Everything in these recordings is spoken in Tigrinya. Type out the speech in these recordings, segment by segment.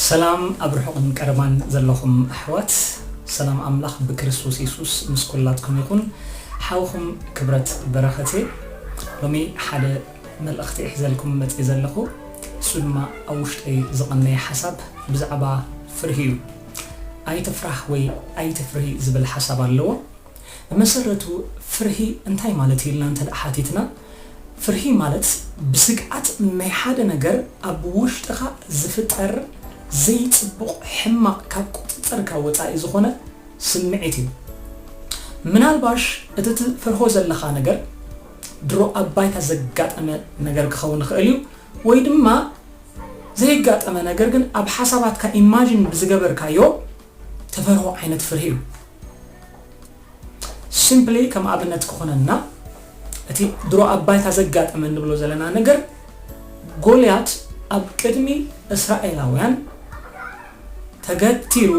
ሰላም ኣብ ርሑቕን ቀረባን ዘለኹም ኣሕዋት፣ ሰላም ኣምላኽ ብክርስቶስ የሱስ ምስ ኩላትኩም ይኹን። ሓውኹም ክብረት በረኸት እየ። ሎሚ ሓደ መልእኽቲ እየ ሒዘልኩም መፅእ ዘለኹ። እሱ ድማ ኣብ ውሽጠይ ዝቐነየ ሓሳብ ብዛዕባ ፍርሂ እዩ። ኣይትፍራህ ወይ ኣይትፍርሂ ዝብል ሓሳብ ኣለዎ። ብመሰረቱ ፍርሂ እንታይ ማለት እዩ ኢልና እንተ ደኣ ሓቲትና፣ ፍርሂ ማለት ብስግኣት ናይ ሓደ ነገር ኣብ ውሽጥኻ ዝፍጠር ዘይጽቡቕ ሕማቕ ካብ ቁጽጽርካ ወጻኢ ዝኾነ ስምዒት እዩ። ምናልባሽ እቲ ትፈርሆ ዘለኻ ነገር ድሮ ኣብ ባይታ ዘጋጠመ ነገር ክኸውን ይኽእል እዩ፣ ወይ ድማ ዘይጋጠመ ነገር ግን ኣብ ሓሳባትካ ኢማጂን ብዝገበርካዮ ትፈርሆ ዓይነት ፍርሂ እዩ። ሲምፕሊ ከም ኣብነት ክኾነና እቲ ድሮ ኣብ ባይታ ዘጋጠመ እንብሎ ዘለና ነገር፣ ጎልያድ ኣብ ቅድሚ እስራኤላውያን ተገቲሩ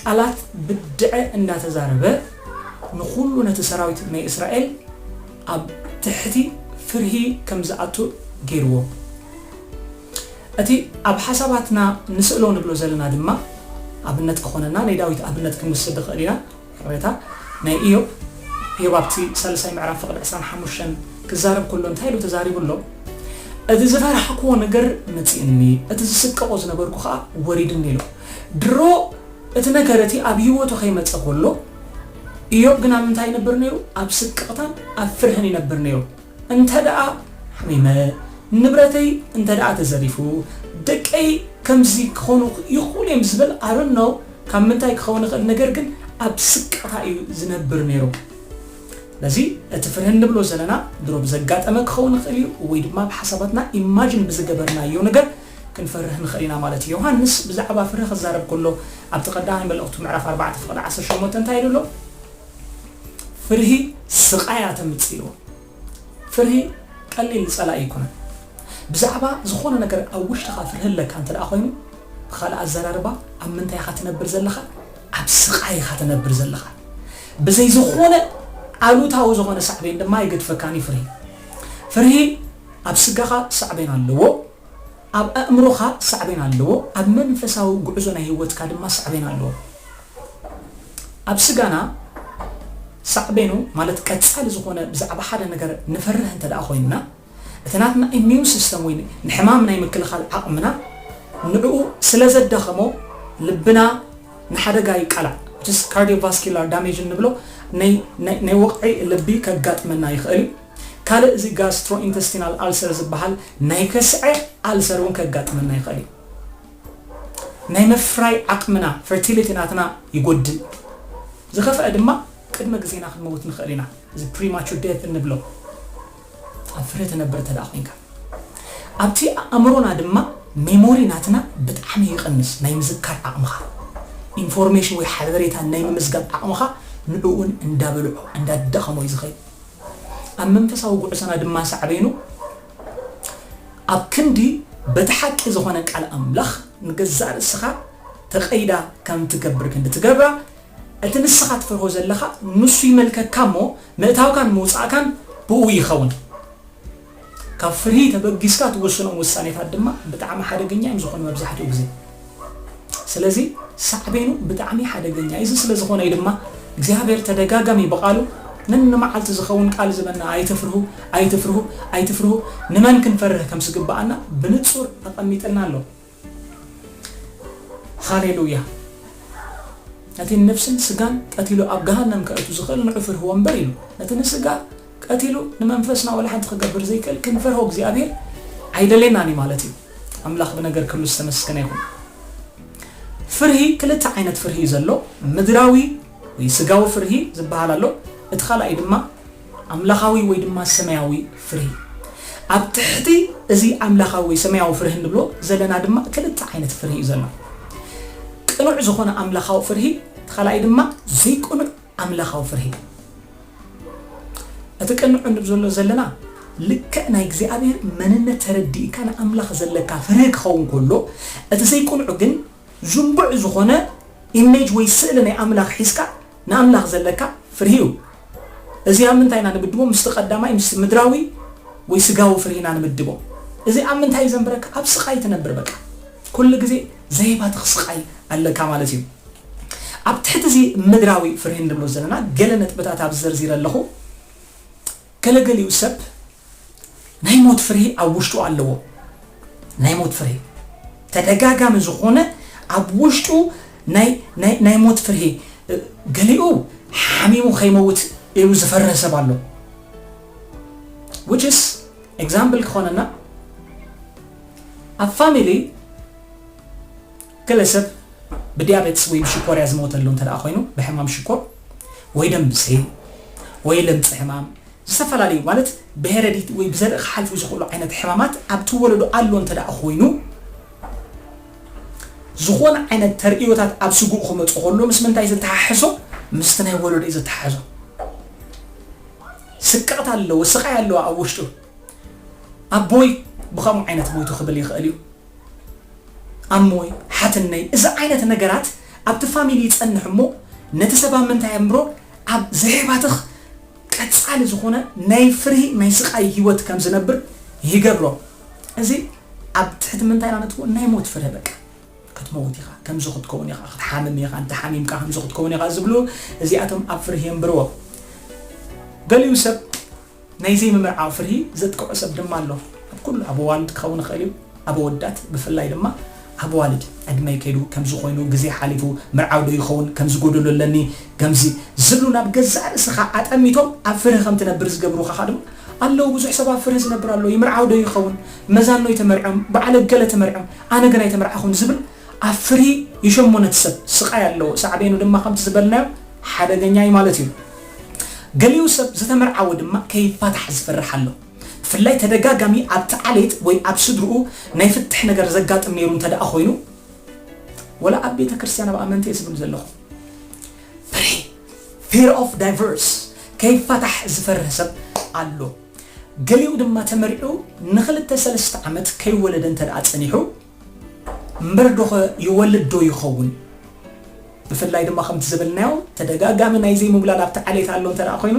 ቃላት ብድዐ እንዳተዛረበ ንኹሉ ነቲ ሰራዊት ናይ እስራኤል ኣብ ትሕቲ ፍርሂ ከም ዝኣቱ ገይርዎ። እቲ ኣብ ሓሳባትና ንስእሎ ንብሎ ዘለና ድማ ኣብነት ክኾነና ናይ ዳዊት ኣብነት ክንወስድ ንኽእል ኢና። ቅሬታ ናይ ኢዮብ ኢዮብ ኣብቲ ሳልሳይ ምዕራፍ ፍቕዲ ዕስራን ሓሙሽተን ክዛረብ ከሎ እንታይ ኢሉ ተዛሪቡ ኣሎ? እቲ ዝፈራሕክዎ ነገር መጺእኒ፣ እቲ ዝስቀቖ ዝነበርኩ ኸኣ ወሪድኒ ኢሉ። ድሮ እቲ ነገር እቲ ኣብ ህይወቱ ከይመጸ ከሎ ኢዮብ ግን ኣብ ምንታይ ይነብር ነይሩ? ኣብ ስቅቕታን ኣብ ፍርህን ይነብር ነይሩ። እንተ ደኣ ሓሚመ፣ ንብረተይ እንተ ደኣ ተዘሪፉ፣ ደቀይ ከምዚ ክኾኑ ይኽእሉ እዮም ዝብል ኣረኖ ካብ ምንታይ ክኸውን ይኽእል? ነገር ግን ኣብ ስቅታ እዩ ዝነብር ነይሩ። ስለዚ እቲ ፍርሂ እንብሎ ዘለና ድሮ ብዘጋጠመ ክኸውን ይኽእል እዩ፣ ወይ ድማ ብሓሳባትና ኢማጂን ብዝገበርናዮ ነገር ክንፈርህ ንኽእል ኢና ማለት እዩ። ዮሃንስ ብዛዕባ ፍርሂ ክዛረብ ከሎ ኣብቲ ቀዳማይ መልእኽቱ ምዕራፍ ኣርባዕተ ፍቕዲ ዓሰርተ ሸሞንተ እንታይ ኢሉ ኣሎ? ፍርሂ ስቓያ ተምጽእ ኢልዎ። ፍርሂ ቀሊል ጸላኢ ኣይኮነን። ብዛዕባ ዝኾነ ነገር ኣብ ውሽጥኻ ፍርሂ ኣለካ እንተ ደኣ ኮይኑ፣ ብኻልእ ኣዘራርባ ኣብ ምንታይ ኢኻ ትነብር ዘለኻ? ኣብ ስቓይ ኢኻ ትነብር ዘለኻ። ብዘይ ዝኾነ ኣሉታዊ ዝኾነ ሳዕቤን ድማ ኣይገድፈካን እዩ ፍርሂ። ፍርሂ ኣብ ስጋኻ ሳዕቤን ኣለዎ፣ ኣብ ኣእምሮኻ ሳዕቤን ኣለዎ፣ ኣብ መንፈሳዊ ጉዕዞ ናይ ህይወትካ ድማ ሳዕቤን ኣለዎ። ኣብ ስጋና ሳዕቤኑ ማለት ቀጻሊ ዝኾነ ብዛዕባ ሓደ ነገር ንፈርህ እንተ ደኣ ኮይንና፣ እቲ ናትና ኢሚዩን ሲስተም ወይ ንሕማም ናይ ምክልኻል ዓቕምና ንዕኡ ስለ ዘዳኸሞ ልብና ንሓደጋ ይቃላዕ። ካርዲዮቫስኪላር ዳሜጅ እንብሎ ናይ ናይ- ናይ ወቕዒ ልቢ ከጋጥመና ይኽእል እዩ። ካልእ እዚ ጋስትሮ ኢንተስቲናል ኣልሰር ዝበሃል ናይ ከስዐ ኣልሰር እውን ከጋጥመና ይኽእል እዩ። ናይ ምፍራይ ዓቕምና ፈርቲሊቲ ናትና ይጎድል። ዝኸፍአ ድማ ቅድመ ግዜና ክንመውት ንኽእል ኢና። እዚ ፕሪማቹር ዴት እንብሎ ኣብ ፍርሂ ትነብር እንተ ደኣ ኮይንካ፣ ኣብቲ ኣእምሮና ድማ ሜሞሪ ናትና ብጣዕሚ ይቕንስ። ናይ ምዝካር ዓቕምኻ፣ ኢንፎርሜሽን ወይ ሓበሬታ ናይ ምምዝጋብ ዓቕምኻ ንዕኡን እንዳበልዖ እንዳዳኸሞ እዩ ዝኸይድ። ኣብ መንፈሳዊ ጉዕዞና ድማ ሳዕቤኑ ኣብ ክንዲ በቲ ሓቂ ዝኾነ ቃል ኣምላኽ ንገዛእ ርእስኻ ተቐይዳ ከም ትገብር ክንዲ ትገብራ፣ እቲ ንስኻ ትፈርሆ ዘለኻ ንሱ ይመልከካ እሞ ምእታውካን ምውጻእካን ብኡ ይኸውን። ካብ ፍርሂ ተበጊስካ ትወስኖም ውሳኔታት ድማ ብጣዕሚ ሓደገኛ እዮም ዝኾኑ መብዛሕትኡ ግዜ። ስለዚ ሳዕቤኑ ብጣዕሚ ሓደገኛ እዩ። እዚ ስለ ዝኾነ እዩ ድማ እግዚኣብሔር ተደጋጋሚ ብቓሉ ነንመዓልቲ ዝኸውን ቃል ዝበና ኣይትፍርሁ፣ ኣይትፍርሁ፣ ኣይትፍርሁ፣ ንመን ክንፈርህ ከም ዝግብኣና ብንጹር ኣቐሚጥልና ኣሎ። ሃሌሉያ። ነቲ ነፍስን ስጋን ቀቲሉ ኣብ ገሃነም ከእቱ ዝኽእል ንዑ ፍርህዎ እምበር ኢሉ። ነቲ ንስጋ ቀቲሉ ንመንፈስና ዋላ ሓንቲ ክገብር ዘይክእል ክንፈርሆ እግዚኣብሔር ኣይደልየናን እዩ ማለት እዩ። ኣምላኽ ብነገር ክሉ ዝተመስገነ ይኹን። ፍርሂ ክልተ ዓይነት ፍርሂ እዩ ዘሎ። ምድራዊ ወይ ስጋዊ ፍርሂ ዝበሃል ኣሎ። እቲ ካልኣይ ድማ ኣምላኻዊ ወይ ድማ ሰማያዊ ፍርሂ። ኣብ ትሕቲ እዚ ኣምላኻዊ ወይ ሰማያዊ ፍርሂ እንብሎ ዘለና ድማ ክልተ ዓይነት ፍርሂ እዩ ዘሎ። ቅኑዕ ዝኾነ ኣምላኻዊ ፍርሂ፣ እቲ ካልኣይ ድማ ዘይቅኑዕ ኣምላኻዊ ፍርሂ። እቲ ቅኑዕ እንብ ዘሎ ዘለና ልክዕ ናይ እግዚኣብሔር መንነት ተረዲእካ ንኣምላኽ ዘለካ ፍርሂ ክኸውን ከሎ፣ እቲ ዘይቅኑዕ ግን ዝንቡዕ ዝኾነ ኢሜጅ ወይ ስእሊ ናይ ኣምላኽ ሒዝካ ንኣምላኽ ዘለካ ፍርሂ እዩ። እዚ ኣብ ምንታይ ኢና ንምድቦ? ምስቲ ቀዳማይ፣ ምስቲ ምድራዊ ወይ ስጋዊ ፍርሂ ኢና ንምድቦ። እዚ ኣብ ምንታይ እዩ ዘንብረካ? ኣብ ስቓይ ትነብር በቃ። ኩሉ ግዜ ዘይባትኽ ስቓይ ኣለካ ማለት እዩ። ኣብ ትሕቲ እዚ ምድራዊ ፍርሂ እንብሎ ዘለና ገለ ነጥብታት ኣብ ዘርዚረ ኣለኹ። ገለገሊኡ ሰብ ናይ ሞት ፍርሂ ኣብ ውሽጡ ኣለዎ። ናይ ሞት ፍርሂ ተደጋጋሚ ዝኾነ ኣብ ውሽጡ ናይ ሞት ፍርሂ፣ ገሊኡ ሓሚሙ ከይመውት ኢሉ ዝፈርህ ሰብ ኣሎ። Which is example ክኾነና፣ ኣብ ፋሚሊ ገለ ሰብ ብዲያቤትስ ወይ ብሽኮርያ ዝሞተሉ እንተ ደኣ ኮይኑ፣ ብሕማም ሽኮር ወይ ደም ብስሪ ወይ ለምፂ ሕማም፣ ዝተፈላለዩ ማለት ብሄረዲት ወይ ብዘርኢ ክሓልፉ ዝኽእሉ ዓይነት ሕማማት ኣብቲ ወለዶ ኣሎ እንተ ደኣ ኮይኑ፣ ዝኾነ ዓይነት ተርእዮታት ኣብ ስጉኡ ክመፁ ከሎ ምስ ምንታይ ዝተሓሕሶ? ምስቲ ናይ ወለዶ እዩ ዝተሓሕሶ። ስቅቕታ ኣለዎ፣ ስቓይ ኣለዎ ኣብ ውሽጡ። ኣቦይ ብኸምኡ ዓይነት ሞይቱ ክብል ይኽእል እዩ። ኣሞይ፣ ሓትነይ፣ እዚ ዓይነት ነገራት ኣብቲ ፋሚሊ ይጸንሕ እሞ ነቲ ሰብ ኣብ ምንታይ የንብሮ? ኣብ ዘይባትኽ ቀጻሊ ዝኾነ ናይ ፍርሂ ናይ ስቓይ ህይወት ከም ዝነብር ይገብሮ። እዚ ኣብ ትሕቲ ምንታይ ኢና ነትዎ? ናይ ሞት ፍርሂ በቃ። ክትመውት ኢኻ፣ ከምዚ ክትከውን ኢኻ፣ ክትሓምም ኢኻ፣ እንተ ሓሚምካ ከምዚ ክትከውን ኢኻ ዝብሉ እዚኣቶም ኣብ ፍርሂ የንብርዎ። ገሊኡ ሰብ ናይ ዘይምምርዓው ፍርሂ ዘጥቅዖ ሰብ ድማ ኣሎ። ኣብ ኩሉ ኣብ ኣዋልድ ክኸውን ይኽእል እዩ፣ ኣብ ኣወዳት ብፍላይ ድማ ኣብ ኣዋልድ ዕድመይ ከይዱ ከምዚ ኮይኑ ግዜ ሓሊፉ ምርዓው ዶ ይኸውን ከምዚ ጎደሎ ኣለኒ ከምዚ ዝብሉ ናብ ገዛእ ርእስኻ ኣጠሚቶም ኣብ ፍርሂ ከም ትነብር ዝገብሩኻ ድማ ኣለዉ። ብዙሕ ሰብ ኣብ ፍርሂ ዝነብር ኣሎ። ይምርዓው ዶ ይኸውን? መዛኖይ ተመርዕዮም፣ በዓል ገለ ተመርዕዮም፣ ኣነ ግን ኣይተመርዓኹን ዝብል ኣብ ፍርሂ ይሸሞ ነቲ ሰብ። ስቓይ ኣለዎ። ሳዕቤኑ ድማ ከምቲ ዝበልናዮ ሓደገኛ እዩ ማለት እዩ። ገሊኡ ሰብ ዝተመርዓወ ድማ ከይፋታሕ ዝፈርሕ ኣሎ። ብፍላይ ተደጋጋሚ ኣብቲ ዓሌት ወይ ኣብ ስድርኡ ናይ ፍትሕ ነገር ዘጋጥም ነይሩ እንተ ደኣ ኮይኑ፣ ወላ ኣብ ቤተ ክርስቲያን ኣብ ኣመንቲ እየ ዝብል ዘለኹ። ፍርሂ፣ fear of divorce፣ ከይፋታሕ ዝፈርህ ሰብ ኣሎ። ገሊኡ ድማ ተመሪዑ ንኽልተ ሰለስተ ዓመት ከይወለደ እንተ ደኣ ጸኒሑ፣ እምበር ዶኸ ይወልድ ዶ ይኸውን? ብፍላይ ድማ ከምቲ ዝበልናዮ ተደጋጋሚ ናይ ዘይምውላድ ኣብቲ ዓሌት ኣሎ እንተ ደኣ ኮይኑ፣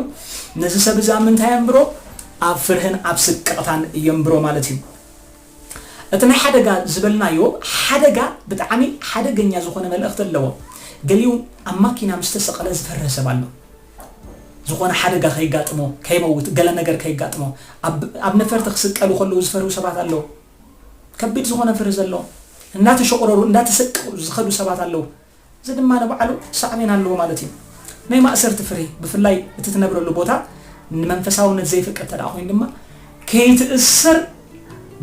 ነዚ ሰብ እዚ ኣብ ምንታይ የንብሮ? ኣብ ፍርህን ኣብ ስቅቕታን የንብሮ ማለት እዩ። እቲ ናይ ሓደጋ ዝበልናዮ ሓደጋ ብጣዕሚ ሓደገኛ ዝኾነ መልእኽቲ ኣለዎ። ገሊኡ ኣብ ማኪና ምስ ተሰቐለ ዝፈርህ ሰብ ኣሎ። ዝኾነ ሓደጋ ከይጋጥሞ፣ ከይመውት፣ ገለ ነገር ከይጋጥሞ፣ ኣብ፣ ኣብ ነፈርቲ ክስቀሉ ከለዉ ዝፈርሁ ሰባት ኣለዉ። ከቢድ ዝኾነ ፍርሂ ዘለዎም፣ እናተሸቑረሩ፣ እንዳተሰቀሉ ዝኸዱ ሰባት ኣለዉ። እዚ ድማ ንባዕሉ ሳዕቤን ኣለዎ ማለት እዩ። ናይ ማእሰርቲ ፍርሂ፣ ብፍላይ እቲ ትነብረሉ ቦታ ንመንፈሳውነት ዘይፍቀድ እንተ ደኣ ኮይኑ ድማ፣ ከይትእሰር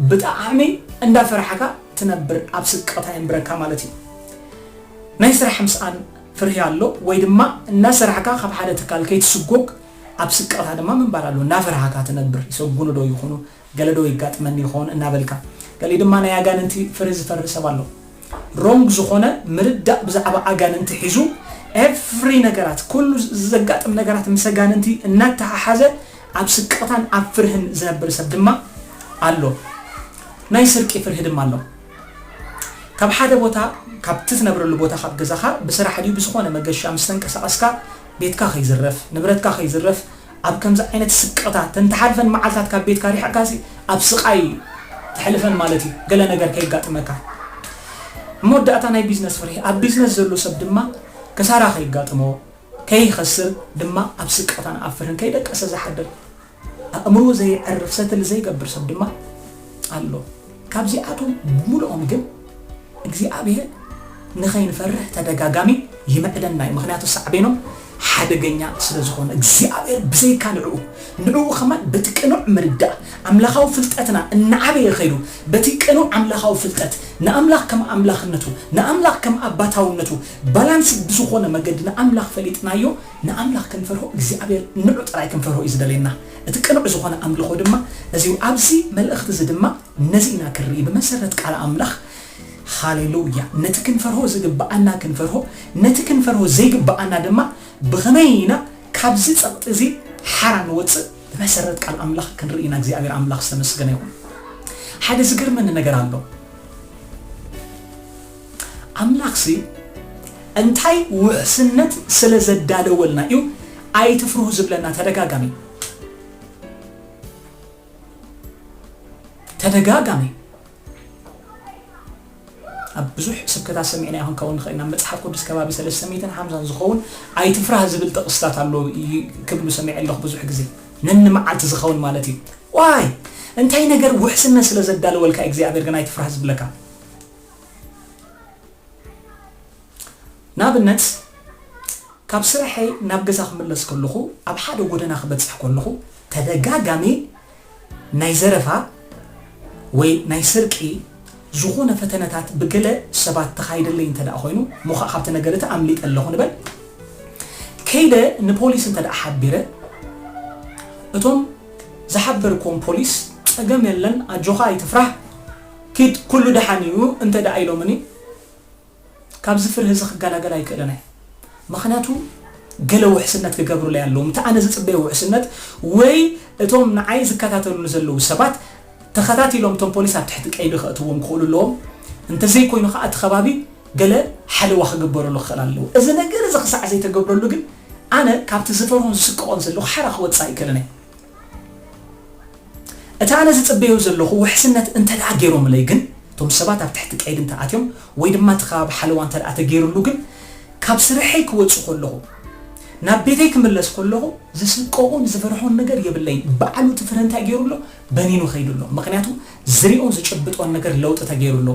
ብጣዕሚ እንዳፈራሕካ ትነብር፣ ኣብ ስቅቕታ የንብረካ ማለት እዩ። ናይ ስራሕ ምስኣን ፍርሂ ኣሎ፣ ወይ ድማ እናሰራሕካ ካብ ሓደ ትካል ከይትስጎግ ኣብ ስቅቕታ ድማ ምንባር ኣሎ። እናፈራሕካ ትነብር፣ ይሰጉኑ ዶ ይኹኑ፣ ገለ ዶ ይጋጥመኒ ይኸውን እናበልካ። ገሊኡ ድማ ናይ ኣጋንንቲ ፍርሂ ዝፈርህ ሰብ ኣሎ። ሮንግ ዝኾነ ምርዳእ ብዛዕባ ኣጋንንቲ ሒዙ፣ ኤቭሪ ነገራት፣ ኩሉ ዘጋጥም ነገራት ምስ ኣጋንንቲ እናተሓሓዘ ኣብ ስቅቕታን ኣብ ፍርህን ዝነብር ሰብ ድማ ኣሎ። ናይ ስርቂ ፍርሂ ድማ ኣሎ። ካብ ሓደ ቦታ፣ ካብቲ ትነብረሉ ቦታ፣ ካብ ገዛኻ ብስራሕ ድዩ ብዝኾነ መገሻ ምስ ተንቀሳቐስካ፣ ቤትካ ከይዝረፍ፣ ንብረትካ ከይዝረፍ፣ ኣብ ከምዚ ዓይነት ስቅቕታ፣ እተን ትሓልፈን መዓልታት ካብ ቤትካ ሪሕቕካሲ ኣብ ስቓይ ተሕልፈን ማለት እዩ፣ ገለ ነገር ከየጋጥመካ። መወዳእታ ናይ ቢዝነስ ፍርሂ፣ ኣብ ቢዝነስ ዘሎ ሰብ ድማ ክሳራ ከየጋጥሞ፣ ከይኸስር ድማ ኣብ ስቅቕታን ኣብ ፍርህን ከይደቀሰ ዝሓድር፣ ኣእምሮ ዘየዕርፍ ሰትል ዘይገብር ሰብ ድማ ኣሎ። ካብዚኣቶም ብምሉኦም ግን እግዚኣብሔር ንኸይንፈርህ ተደጋጋሚ ይምዕደና እዩ። ምኽንያቱ ሳዕቤኖም ሓደገኛ ስለ ዝኾነ እግዚኣብሔር ብዘይካ ንዕኡ፣ ንዕኡ ከማን በቲ ቅኑዕ ምርዳእ ኣምላኻዊ ፍልጠትና እናዓበየ ኸይዱ፣ በቲ ቅኑዕ ኣምላኻዊ ፍልጠት ንኣምላኽ ከም ኣምላኽነቱ፣ ንኣምላኽ ከም ኣባታውነቱ ባላንስ ብዝኾነ መገዲ ንኣምላኽ ፈሊጥናዮ፣ ንኣምላኽ ክንፈርሆ እግዚኣብሔር ንዑ ጥራይ ክንፈርሆ እዩ ዝደልየና። እቲ ቅኑዕ ዝኾነ ኣምልኾ ድማ እዚ እዩ። ኣብዚ መልእኽቲ እዚ ድማ ነዚ ኢና ክንርኢ ብመሰረት ቃል ኣምላኽ። ሃሌሉያ። ነቲ ክንፈርሆ ዝግብኣና ክንፈርሆ፣ ነቲ ክንፈርሆ ዘይግብኣና ድማ ብኸመይ ኢና ካብዚ ጸቕጢ እዚ ሓራ ንወጽእ ብመሰረት ቃል ኣምላኽ ክንርኢ ኢና። እግዚኣብሔር ኣምላኽ ዝተመስገነ ይኹን። ሓደ ዝገርመኒ ነገር ኣሎ። ኣምላኽሲ እንታይ ውሕስነት ስለ ዘዳለወልና እዩ ኣይትፍርሁ ዝብለና ተደጋጋሚ? ተደጋጋሚ። ኣብ ብዙሕ ስብከታት ሰሚዕና ይኾን ከውን ንኽእል ኢና። መጽሓፍ ቅዱስ ከባቢ ሰለስተ ሚእትን ሓምሳን ዝኸውን ኣይትፍራህ ዝብል ጥቕስታት ኣሎ ክብሉ ሰሚዐ ኣለኹ ብዙሕ ግዜ። ነንመዓልቲ ዝኸውን ማለት እዩ። ዋይ እንታይ ነገር ውሕስነት ስለ ዘዳለወልካ እግዚኣብሔር ግን ኣይትፍራህ ዝብለካ። ንኣብነት ካብ ስርሐይ ናብ ገዛ ክምለስ ከለኹ ኣብ ሓደ ጎደና ክበጽሕ ከለኹ ተደጋጋሚ ናይ ዘረፋ ወይ ናይ ስርቂ ዝኾነ ፈተነታት ብገለ ሰባት ተኻይደለይ እንተ ደኣ ኮይኑ፣ እሞ ኸዓ ካብቲ ነገር እቲ ኣምሊጠ ኣለኹ ንበል። ከይደ ንፖሊስ እንተ ደኣ ሓቢረ፣ እቶም ዝሓበርክዎም ፖሊስ፣ "ጸገም የለን፣ ኣጆኻ ኣይትፍራህ፣ ኪድ ኩሉ ደሓን እዩ" እንተ ደኣ ኢሎምኒ፣ ካብዚ ፍርሂ እዚ ክገላገል ኣይክእልን እየ። ምኽንያቱ ገለ ውሕስነት ክገብሩለይ ኣለዎም። እቲ ኣነ ዝጽበዮ ውሕስነት ወይ እቶም ንዓይ ዝከታተሉኒ ዘለዉ ሰባት ተኸታቲሎም እቶም ፖሊስ ኣብ ትሕቲ ቀይዲ ከእትዎም ክኽእሉ ኣለዎም። እንተዘይኮይኑ ከዓ እቲ ከባቢ ገለ ሓለዋ ክግበረሉ ክኽእል ኣለዎ። እዚ ነገር እዚ ክሳዕ ዘይተገብረሉ ግን ኣነ ካብቲ ዝፈርሆን ዝስቅቖን ዘለኹ ሓራ ክወጽእ ኣይክእልን እየ። እቲ ኣነ ዝጽበዮ ዘለኹ ውሕስነት እንተ ደኣ ገይሮምለይ ግን፣ እቶም ሰባት ኣብ ትሕቲ ቀይዲ እንተ ኣትዮም ወይ ድማ እቲ ከባቢ ሓለዋ እንተ ደኣ ተገይሩሉ ግን፣ ካብ ስርሐይ ክወጽእ ከለኹ፣ ናብ ቤተይ ክምለስ ከለኹ፣ ዝስቀቑን ዝፈርሖን ነገር የብለይን። ባዕሉ እቲ ፍረ እንታይ ገይሩ ኣሎ? በኒኑ ከይዱ ኣሎ። ምኽንያቱ ዝሪኦን ዝጭብጦን ነገር ለውጢ ተገይሩ ኣሎ።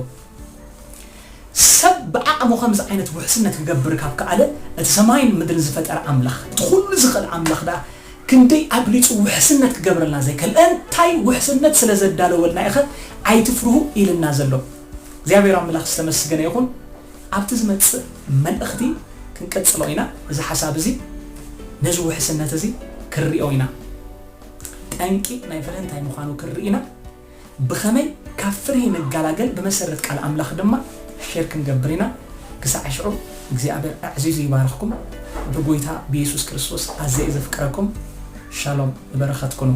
ሰብ ብዓቕሙ ከምዚ ዓይነት ውሕስነት ክገብር ካብ ከኣለ፣ እቲ ሰማይን ምድርን ዝፈጠረ ኣምላኽ፣ እቲ ኩሉ ዝኽእል ኣምላኽ ደኣ ክንደይ ኣብሊጹ ውሕስነት ክገብረልና ዘይክእል? እንታይ ውሕስነት ስለ ዘዳለወልና ኢኸ ኣይትፍርሁ ኢልና ዘሎ? እግዚኣብሔር ኣምላኽ ዝተመስገነ ይኹን። ኣብቲ ዝመጽእ መልእኽቲ ክንቅጽሎ ኢና። እዚ ሓሳብ እዚ ነዚ ውሕስነት እዚ ክንሪኦ ኢና። ጠንቂ ናይ ፍርሂ እንታይ ምዃኑ ክንርኢ ኢና። ብኸመይ ካብ ፍርሂ ንገላገል ብመሰረት ቃል ኣምላኽ ድማ ሼር ክንገብር ኢና። ክሳዕ ሽዑ እግዚኣብሔር ኣዕዚዙ ይባርኽኩም። ብጎይታ ብየሱስ ክርስቶስ ኣዘየ ዘፍቅረኩም። ሻሎም፣ ንበረኸት ኩኑ።